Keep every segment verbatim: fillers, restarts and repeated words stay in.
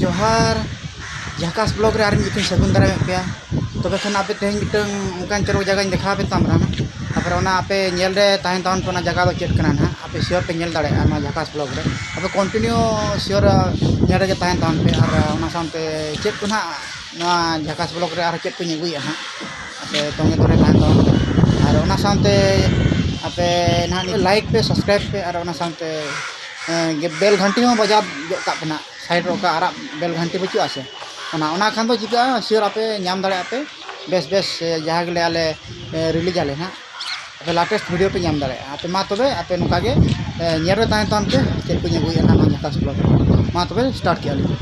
ᱡᱚᱦᱟᱨ, ᱡᱷᱟᱠᱟᱥ ᱵᱞᱚᱜ ᱨᱮ ᱟᱨ ᱢᱤᱫ ᱫᱷᱟᱣ ᱥᱟᱹᱜᱩᱱ ᱫᱟᱨᱟᱢᱮᱫ ᱯᱮᱭᱟ᱾ ᱛᱚᱵᱮ ᱠᱷᱟᱱ ᱟᱯᱮ ᱛᱮᱦᱮᱧ ᱢᱤᱫᱴᱟᱝ ᱚᱱᱠᱟᱱ ᱪᱚᱨᱚᱠ ᱡᱟᱭᱜᱟᱧ ᱫᱮᱠᱷᱟᱣ ᱟᱯᱮ ᱛᱟᱢ ᱠᱟᱱᱟ᱾ ᱛᱟᱯᱚᱨᱮ ᱚᱱᱟ ᱟᱯᱮ ᱧᱮᱞ ᱨᱮ ᱛᱟᱦᱮᱱ ᱛᱟᱵᱚᱱ ᱯᱮ, ᱚᱱᱟ ᱡᱟᱭᱜᱟ ᱫᱚ ᱪᱮᱫ ᱠᱟᱱᱟ ᱱᱟᱦᱟᱜ ᱟᱯᱮ ᱥᱤᱭᱳᱨ ᱯᱮ ᱧᱮᱞ ᱫᱟᱲᱮᱭᱟᱜᱼᱟ ᱱᱚᱣᱟ ᱡᱷᱟᱠᱟᱥ ᱵᱞᱚᱜ ᱨᱮ᱾ ᱟᱯᱮ ᱠᱚᱱᱴᱤᱱᱤᱭᱩ ᱥᱤᱭᱳᱨ ᱧᱮᱞ ᱨᱮᱜᱮ ᱛᱟᱦᱮᱱ ᱛᱟᱵᱚᱱ ᱯᱮ᱾ ᱟᱨ ᱚᱱᱟ ᱥᱟᱶᱛᱮ ᱪᱮᱫ ᱠᱚ ᱱᱟᱦᱟᱜ ᱱᱚᱣᱟ ᱡᱷᱟᱠᱟᱥ ᱵᱞᱚᱜ ᱨᱮ ᱟᱨᱦᱚᱸ ᱪᱮᱫ ᱠᱚᱧ ᱟᱹᱜᱩᱭᱟ ᱦᱟᱸᱜ, ᱟᱯᱮ ᱛᱚᱸᱜᱮ ᱛᱚᱨᱮ ᱛᱟᱦᱮᱱ ᱛᱟᱵᱚᱱ ᱯᱮ᱾ ᱟᱨ ᱚᱱᱟ ᱥᱟᱶᱛᱮ ᱟᱯᱮ ᱱᱟᱦᱟᱜ ᱞᱟᱭᱤᱠ ᱯᱮ, ᱥᱟᱵᱥᱠᱨᱟᱭᱤᱵ ᱯᱮ, ᱟᱨ ᱚᱱᱟ ᱥᱟᱶᱛᱮ ᱮᱸ, ᱵᱮᱞ ᱜᱷᱟᱱᱴᱤ ᱦᱚᱸ ᱵᱟᱡᱟᱣ ᱜᱚᱫ ᱠᱟᱜ ᱯᱮ ᱱᱟᱦᱟᱜ᱾ ᱥᱟᱭᱤᱰ ᱨᱮ ᱚᱠᱟ ᱟᱨᱟᱜ ᱵᱮᱞ ᱜᱷᱟᱱᱴᱤ ᱵᱟᱹᱪᱩᱜᱼᱟ ᱥᱮ, ᱚᱱᱟ, ᱚᱱᱟ ᱠᱷᱟᱱ ᱫᱚ ᱪᱤᱠᱟᱹᱜᱼᱟ, ᱥᱤᱭᱳᱨ ᱟᱯᱮ ᱧᱟᱢ ᱫᱟᱲᱮᱭᱟᱜᱼᱟ ᱯᱮ ᱵᱮᱥ ᱵᱮᱥ, ᱮ, ᱡᱟᱦᱟᱸ ᱜᱮᱞᱮ ᱟᱞᱮ, ᱮ, ᱨᱤᱞᱤᱡᱽ ᱟᱞᱮ ᱱᱟᱦᱟᱜ, ᱟᱯᱮ ᱞᱟᱴᱮᱥᱴ ᱵᱷᱤᱰᱤᱭᱳ ᱯᱮ ᱧᱟᱢ ᱫᱟᱲᱮᱭᱟᱜᱼᱟ᱾ ᱟᱯᱮ ᱢᱟ ᱛᱚᱵᱮ, ᱟᱯᱮ ᱱᱚᱝᱠᱟ ᱜᱮ, ᱮ, ᱧᱮᱞ ᱨᱮ ᱛᱟᱦᱮᱱ ᱛᱟᱵᱚᱱ ᱯᱮ, ᱪᱮᱫ ᱠᱚᱧ ᱟᱹᱜᱩᱭᱮᱫᱼᱟ ᱱᱟᱦᱟᱜ ᱱᱚᱣᱟ ᱡᱷᱟᱠᱟᱥ ᱵᱞᱚᱜ ᱨᱮ᱾ ᱢᱟ ᱛᱚᱵᱮ ᱥᱴᱟᱨᱴ ᱠᱮᱜᱼᱟ ᱞᱤᱧ᱾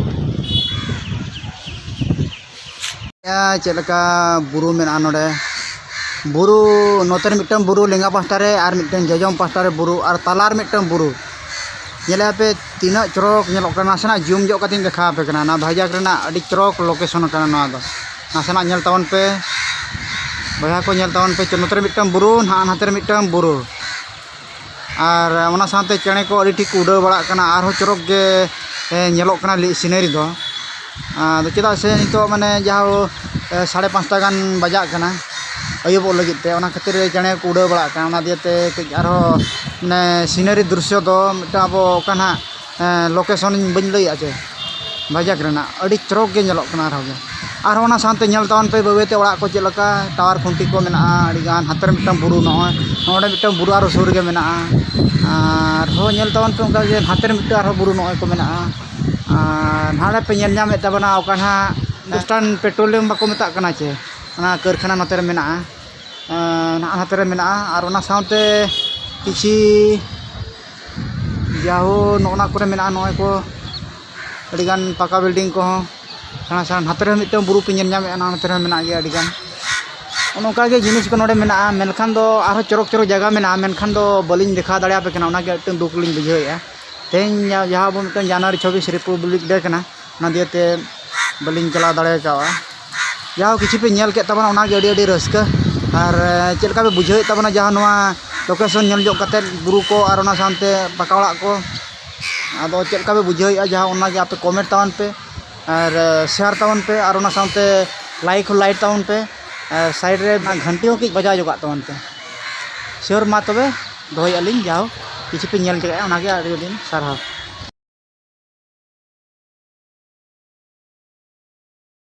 ᱪᱮᱫ ᱞᱮᱠᱟ ᱵᱩᱨᱩ ᱢᱮᱱᱟᱜᱼᱟ ᱱᱚᱰᱮ, ᱵᱩᱨᱩ ᱱᱚᱛᱮ ᱨᱮ ᱢᱤᱫᱴᱟᱝ ᱵᱩᱨᱩ, ᱞᱮᱸᱜᱟ ᱯᱟᱦᱴᱟ ᱨᱮ ᱟᱨ ᱢᱤᱫᱴᱟᱝ, ᱡᱚᱡᱚᱢ ᱯᱟᱦᱴᱟ ᱨᱮ ᱵᱩᱨᱩ, ᱟᱨ ᱛᱟᱞᱟ ᱨᱮ ᱢᱤᱫᱴᱟᱝ ᱵᱩᱨᱩ᱾ ᱧᱮᱞᱮᱜᱼᱟ ᱯᱮ ᱛᱤᱱᱟᱹᱜ ᱪᱚᱨᱚᱠ ᱧᱮᱞᱚᱜ ᱠᱟᱱᱟ᱾ ᱱᱟᱥᱮᱱᱟᱜ ᱡᱩᱢ ᱧᱚᱜ ᱠᱟᱛᱮᱧ ᱫᱮᱠᱷᱟᱣ ᱟᱯᱮ ᱠᱟᱱᱟ᱾ ᱱᱚᱣᱟ ᱵᱷᱟᱭᱡᱟᱠ ᱨᱮᱱᱟᱜ ᱟᱹᱰᱤ ᱪᱚᱨᱚᱠ ᱞᱳᱠᱮᱥᱚᱱ ᱠᱟᱱᱟ ᱱᱚᱣᱟ ᱫᱚ᱾ ᱱᱟᱥᱮᱱᱟᱜ ᱧᱮᱞ ᱛᱟᱵᱚᱱ ᱯᱮ, ᱵᱚᱭᱦᱟ ᱠᱚ, ᱧᱮᱞ ᱛᱟᱵᱚᱱ ᱯᱮ᱾ ᱱᱚᱛᱮ ᱨᱮ ᱢᱤᱫᱴᱟᱝ ᱵᱩᱨᱩ, ᱱᱟᱦᱟᱜ ᱱᱟᱛᱮ ᱨᱮ ᱢᱤᱫᱴᱟᱝ ᱵᱩᱨᱩ᱾ ᱟᱨ ᱚᱱᱟ ᱥᱟᱶᱛᱮ ᱪᱮᱬᱮ ᱠᱚ ᱟᱹᱰᱤ ᱴᱷᱤᱠ ᱠᱚ ᱩᱰᱟᱹᱣ ᱵᱟᱲᱟᱜ ᱠᱟᱱᱟ᱾ ᱟᱨᱦᱚᱸ ᱪᱚᱨᱚᱠ ᱜᱮ, ᱮ, ᱧᱮᱞᱚᱜ ᱠᱟᱱᱟ ᱞᱤ-, ᱥᱤᱱᱟᱨᱤ ᱫᱚ᱾ ᱟᱫᱚ ᱪᱮᱫᱟᱜ ᱥᱮ ᱱᱤᱛᱚᱜ ᱢᱟᱱᱮ ᱡᱟᱦᱳ, ᱮ, ᱥᱟᱲᱮ ᱯᱟᱸᱪᱴᱟ ᱜᱟᱱ ᱵᱟᱡᱟᱜ ᱠᱟᱱᱟ ᱟᱹᱭᱩᱵᱚᱜ ᱞᱟᱹᱜᱤᱫ ᱛᱮ, ᱚᱱᱟ ᱠᱷᱟᱹᱛᱤᱨ ᱪᱮᱬᱮ ᱠᱚ ᱩᱰᱟᱹᱣ ᱵᱟᱲᱟᱜ ᱠᱟᱱᱟ᱾ ᱚᱱᱟ ᱫᱤᱭᱮ ᱛᱮ ᱠᱟᱹᱡ ᱟᱨᱦᱚᱸ ᱢᱟᱱᱮ ᱥᱤᱱᱟᱨᱤ ᱫᱨᱤᱥᱥᱚ ᱫᱚ ᱢᱤᱫᱴᱟᱝ ᱟᱵᱚ ᱚᱠᱟ ᱱᱟᱦᱟᱜ, ᱮ, ᱞᱳᱠᱮᱥᱚᱱ ᱤᱧ ᱵᱟᱹᱧ ᱞᱟᱹᱭᱟ ᱪᱮ, ᱵᱷᱟᱡᱟᱠ ᱨᱮᱱᱟᱜ ᱟᱹᱰᱤ ᱪᱚᱨᱚᱠ ᱜᱮ ᱧᱮᱞᱚᱜ ᱠᱟᱱᱟ ᱟᱨᱦᱚᱸ ᱜᱮ᱾ ᱟᱨᱦᱚᱸ ᱚᱱᱟ ᱥᱟᱶᱛᱮ ᱧᱮᱞ ᱛᱟᱵᱚᱱ ᱯᱮ ᱵᱟᱹᱭ ᱵᱟᱹᱭ ᱛᱮ ᱚᱲᱟᱜ ᱠᱚ ᱪᱮᱫ ᱞᱮᱠᱟ, ᱴᱟᱣᱟᱨ ᱠᱷᱩᱱᱴᱤ ᱠᱚ ᱢᱮᱱᱟᱜᱼᱟ ᱟᱹᱰᱤ ᱜᱟᱱ᱾ ᱦᱟᱱᱛᱮ ᱨᱮ ᱢᱤᱫᱴᱟᱝ ᱵᱩᱨᱩ, ᱱᱚᱜᱼᱚᱭ ᱱᱚᱰᱮ ᱢᱤᱫᱴᱟᱝ ᱵᱩᱨᱩ ᱟᱨᱦᱚᱸ ᱥᱩᱨ ᱨᱮᱜᱮ ᱢᱮᱱᱟᱜᱼᱟ᱾ ᱟᱨᱦᱚᱸ ᱧᱮᱞ ᱛᱟᱵᱚᱱ ᱯᱮ ᱚᱱᱠᱟ ᱜᱮ ᱦᱟᱱᱛᱮ ᱨᱮ ᱢᱤᱫᱴᱟᱝ ᱟᱨᱦᱚᱸ ᱵᱩᱨᱩ ᱱᱚᱜᱼᱚᱭ ᱠᱚ ᱢᱮᱱᱟᱜᱼᱟ᱾ ᱟᱨ ᱱᱟᱰᱮ ᱯᱮ ᱧᱮᱞ ᱧᱟᱢᱮᱫ ᱛᱟᱵᱚᱱᱟ ᱚᱠᱟ ᱱᱟᱦᱟᱜ ᱦᱤᱱᱫᱩᱥᱛᱟᱱ ᱯᱮᱴᱨᱳᱞᱤᱭᱟᱢ ᱵᱟᱠᱚ ᱢᱮᱛᱟᱜ ᱠᱟᱱᱟ ᱪᱮ, ᱚᱱᱟ ᱠᱟᱹᱨᱠᱷᱟᱱᱟ ᱱᱚᱛᱮ ᱨᱮ ᱢᱮᱱᱟᱜᱼᱟ᱾ ᱮᱸ, ᱱᱟᱦᱟᱜ ᱱᱟᱛᱮ ᱨᱮ ᱢᱮᱱᱟᱜᱼᱟ᱾ ᱟᱨ ᱚᱱᱟ ᱥᱟᱶᱛᱮ ᱠᱤᱪᱷᱤ ᱡᱟᱦᱳ ᱱᱚᱜᱼᱚ ᱱᱟ ᱠᱚᱨᱮ ᱢᱮᱱᱟᱜᱼᱟ, ᱱᱚᱜᱼᱚᱭ ᱠᱚ ᱟᱹᱰᱤᱜᱟᱱ ᱯᱟᱠᱟ ᱵᱤᱞᱰᱤᱝ ᱠᱚᱦᱚᱸ ᱥᱮᱬᱟ ᱥᱮᱬᱟ᱾ ᱱᱟᱛᱮ ᱨᱮᱦᱚᱸ ᱢᱤᱫᱴᱟᱝ ᱵᱩᱨᱩ ᱯᱮ ᱧᱮᱞ ᱧᱟᱢᱮᱫᱼᱟ, ᱱᱚᱛᱮ ᱨᱮᱦᱚᱸ ᱢᱮᱱᱟᱜ ᱜᱮᱭᱟ ᱟᱹᱰᱤᱜᱟᱱ᱾ ᱚᱱᱮ ᱚᱱᱠᱟ ᱜᱮ ᱡᱤᱱᱤᱥ ᱠᱚ ᱱᱚᱰᱮ ᱢᱮᱱᱟᱜᱼᱟ, ᱢᱮᱱᱠᱷᱟᱱ ᱫᱚ ᱟᱨᱦᱚᱸ ᱪᱚᱨᱚᱠ ᱪᱚᱨᱚᱠ ᱡᱟᱭᱜᱟ ᱢᱮᱱᱟᱜᱼᱟ, ᱢᱮᱱᱠᱷᱟᱱ ᱫᱚ ᱵᱟᱹᱞᱤᱧ ᱫᱮᱠᱷᱟᱣ ᱫᱟᱲᱮᱭᱟᱯᱮ ᱠᱟᱱᱟ, ᱚᱱᱟᱜᱮ ᱢᱤᱫᱴᱟᱝ ᱫᱩᱠ ᱞᱤᱧ ᱵᱩᱡᱷᱟᱹᱣᱮᱫᱼᱟ᱾ ᱛᱮᱦᱮᱧ ᱡᱟᱦᱟᱸ ᱟᱵᱚ ᱢᱤᱫᱴᱟᱝ ᱡᱟᱱᱩᱣᱟᱨᱤ ᱪᱷᱚᱵᱵᱤᱥ ᱨᱤᱯᱟᱵᱽᱞᱤᱠ ᱰᱮ ᱠᱟᱱᱟ, ᱚᱱᱟ ᱫᱤᱭᱮᱛᱮ ᱵᱟᱹᱞᱤᱧ ᱪᱟᱞᱟᱣ ᱫᱟᱲᱮ ᱠᱟᱣᱟ᱾ ᱡᱟᱦᱳ ᱠᱤᱪᱷᱩ ᱯᱮ ᱧᱮᱞ ᱠᱮᱫ ᱛᱟᱵᱚᱱᱟ, ᱚᱱᱟᱜᱮ ᱟᱹᱰᱤ ᱟᱹᱰᱤ ᱨᱟᱹᱥᱠᱟᱹ᱾ ᱟᱨ, ᱮ, ᱪᱮᱫ ᱞᱮᱠᱟ ᱯᱮ ᱵᱩᱡᱷᱟᱹᱣᱮᱫ ᱛᱟᱵᱚᱱᱟ ᱡᱟᱦᱟᱸ ᱱᱚᱣᱟ ᱞᱳᱠᱮᱥᱚᱱ ᱧᱮᱞ ᱡᱚᱜ ᱠᱟᱛᱮᱫ, ᱵᱩᱨᱩ ᱠᱚ ᱟᱨ ᱚᱱᱟ ᱥᱟᱶᱛᱮ ᱯᱟᱠᱟ ᱚᱲᱟᱜ ᱠᱚ? ᱟᱫᱚ ᱪᱮᱫ ᱞᱮᱠᱟ ᱯᱮ ᱵᱩᱡᱷᱟᱹᱣᱮᱫᱼᱟ, ᱡᱟᱦᱟᱸ ᱚᱱᱟᱜᱮ ᱟᱯᱮ comment ᱛᱟᱵᱚᱱ ᱯᱮ ᱟᱨ share ᱛᱟᱵᱚᱱ ᱯᱮ ᱟᱨ ᱚᱱᱟ ᱥᱟᱶᱛᱮ like ᱦᱚᱸ like ᱛᱟᱵᱚᱱ ᱯᱮ ᱟᱨ side ᱨᱮ ᱚᱱᱟ ᱜᱷᱟᱱᱴᱤ ᱦᱚᱸ ᱠᱟᱹᱡ ᱵᱟᱡᱟᱣ ᱧᱚᱜᱟᱜ ᱛᱟᱵᱚᱱ ᱯᱮ᱾ Sure, ᱢᱟ ᱛᱚᱵᱮ ᱫᱚᱦᱚᱭᱮᱫᱼᱟ ᱞᱤᱧ, ᱡᱟᱦᱳ ᱠᱤᱪᱷᱩ ᱯᱮ ᱧᱮᱞ ᱠᱮᱫᱼᱟ ᱚᱱᱟᱜᱮ ᱟᱹᱰᱤ ᱟᱹᱰᱤ ᱥᱟᱨᱦᱟᱣ᱾